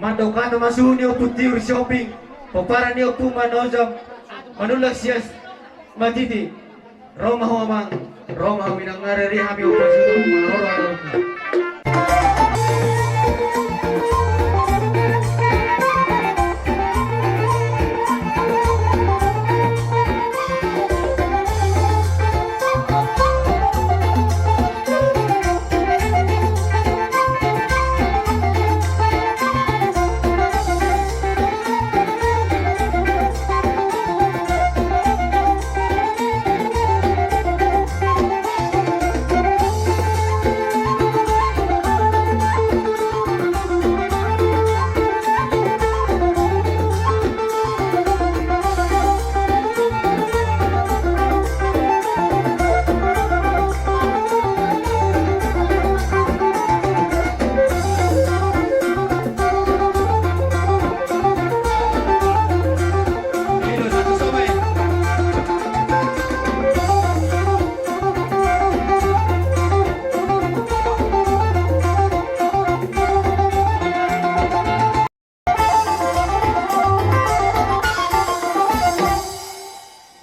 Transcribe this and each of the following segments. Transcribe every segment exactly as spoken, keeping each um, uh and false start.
Mandok hata ma suhut ni Ompu Tiur Sihombing, pomparan ni Ompu Manojam, Manullang Sias Matiti. Ro ma ho amang, ro ma ho inang, nga rere hami Ompu Sihombing, ro, ro, ro.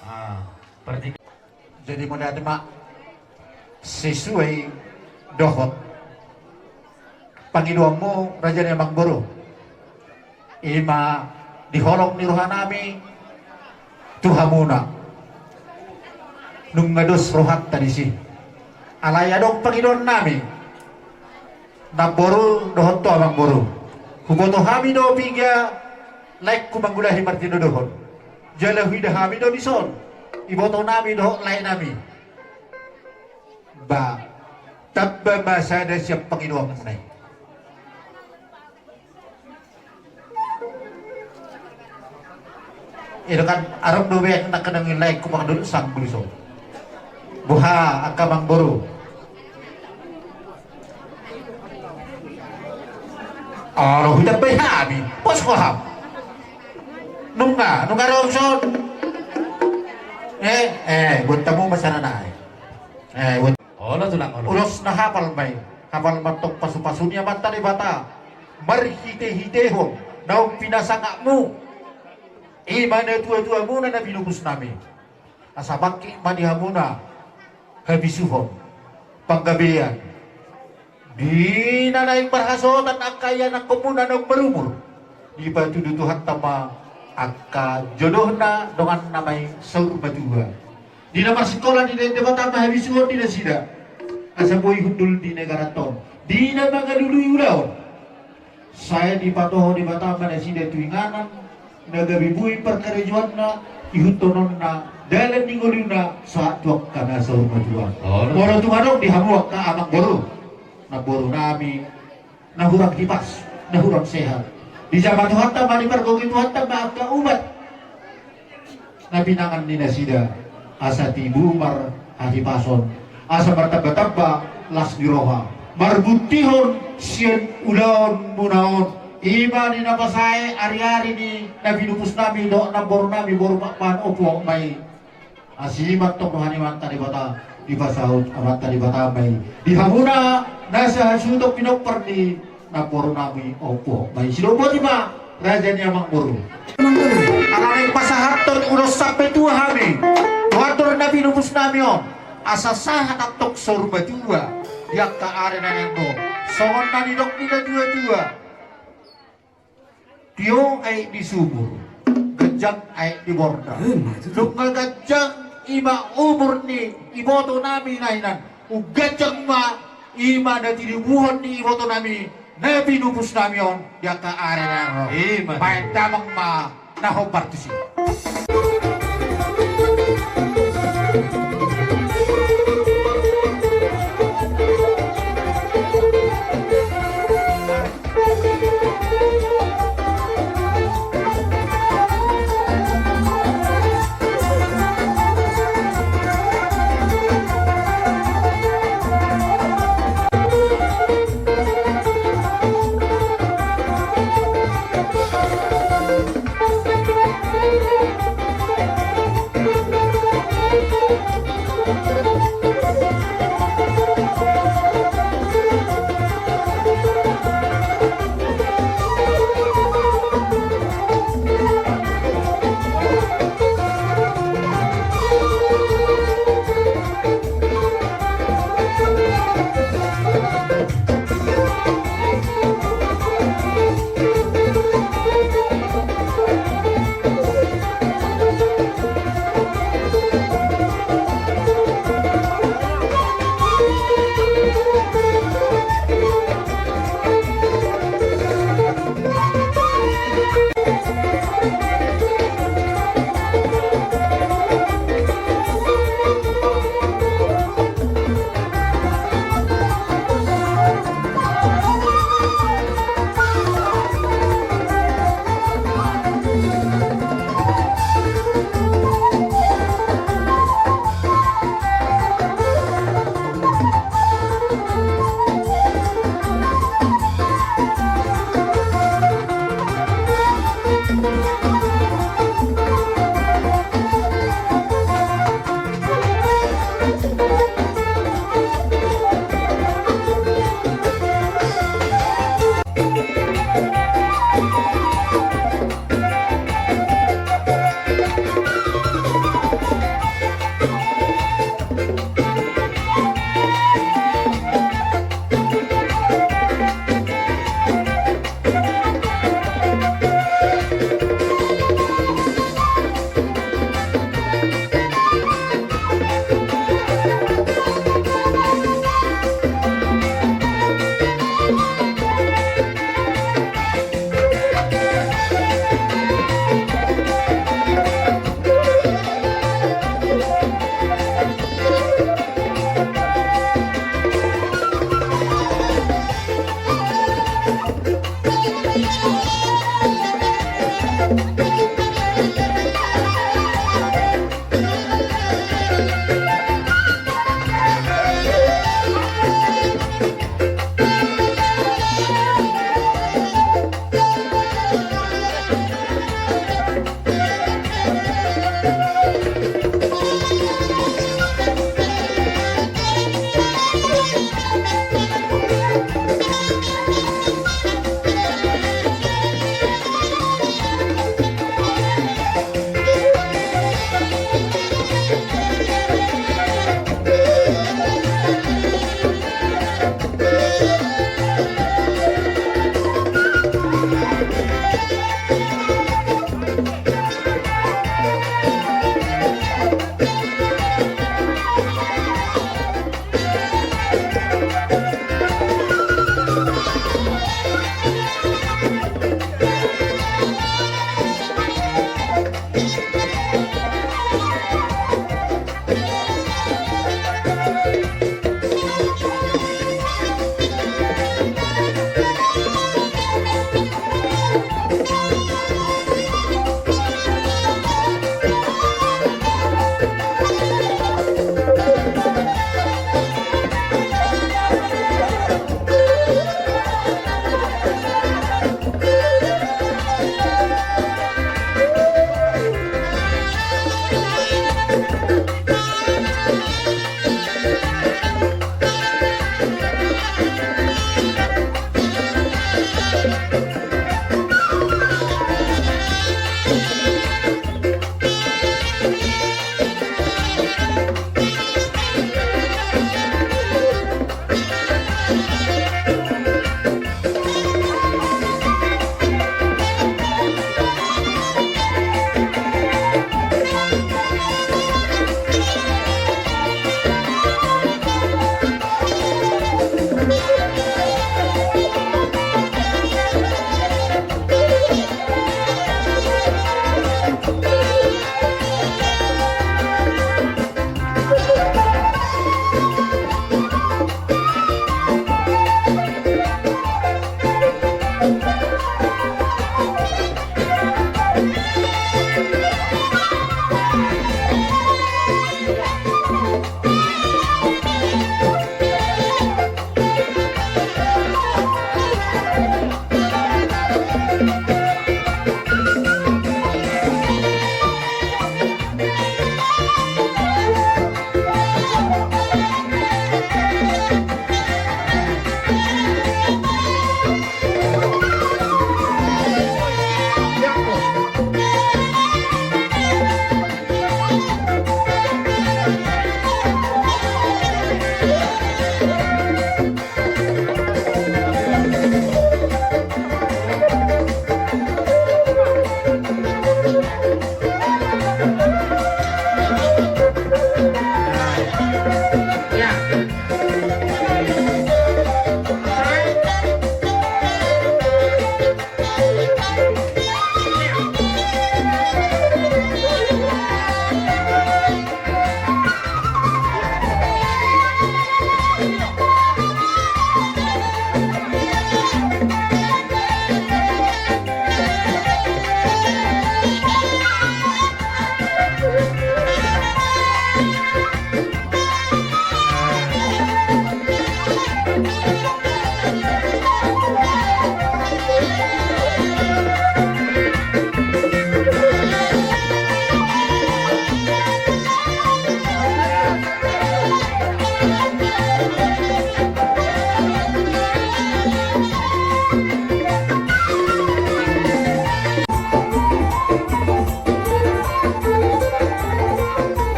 Ah, berarti jadi mauliate ma sesuai dohot pangidoanmu, raja ni amang boru. Ima di holong ni rohanami tu hamuna. Nunga dos rohanta disi. Alai adong pangidoannami. Namboru dohot tu amang boru. Huboto hami do piga laengku manggulahi martinodohon. Jala huida hami do dison ibotonami dohot laenami. Ba, tamba ma sada sian pangidoanmuna i. Ida kan arang do be nangkaning laengku mangadopi sanggul so. Boha angka amang boru. Olo, hutambai hami. Pos ho ham. Nunga, nunga ro son. Eh, eh, buat tamu masalah nai. Eh, buat Olo, tulang, olo. Ulos na hapal ma i, hapal ma tong pasupasu ni Amanta Debata marhitehitehon naung pinasangapmu, ima natuatuamuna na pinupusnami. Asa bangkit ma di hamuna habisuhon, panggabean. Di na naeng marhasohotan angka ianakkonmuna naung marumur, dipatudu Tuhanta ma angka jodohna, donganna ma i saur matua. Di na marsikola, didok Debata ma habisuhon di nasida, asa boi hundul di negaranta on. Di na mangalului ulaon, sai dipatoho Debata ma nasida tu inganan na gabe boi parkarejoanna, ihuthononna dalan ni ngoluna sahat tu angka na saur matua. Olo. Molo tung adong di hamu angka amang boru, namborunami, na hurang hipas, na hurang sehat, dijama Tuhanta ma, dipargogoi Tuhanta ma angka umat na pinangan ni nasida, asa tibu marhahipason, asa martambatamba las ni roha, marbuntihon sian ulaonmuna on. Ima di na pasae ariari ni na pinupusnami dohot namborunami boru Pakpahan, ompung ma i. Asi ma tong roha ni Amanta Debata, dipasaut Amanta Debata ma i di hamuna na sahasuhuton pinompar ni namborunami, ompung ma i. Sidoboti ma, raja ni amang boru. Ala naeng pasahathon ulos sampe tua hami tu andor na pinupusnami on, asa sahat antong saur matua di angka ari na naeng ro. Songon na nidok ni natuatua: Tio aek di sumur, ganjang aek di borda. Eh, ma itu. Nunga ganjang ima umur ni ibotonami na hinan, umganjang ma ima na tinibuhon ni ibotonami na pinupusnami on di angka ari na naeng ro. Eh, ma itu. Baen damang ma na hombar tusi.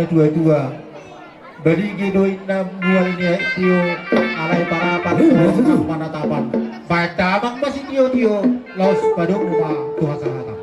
Tua-tua. Balige do inna mual ni aek tio, alai parapan, manatapan. Baen damang ma sitio-tio, laos padomu ma tu hasahata.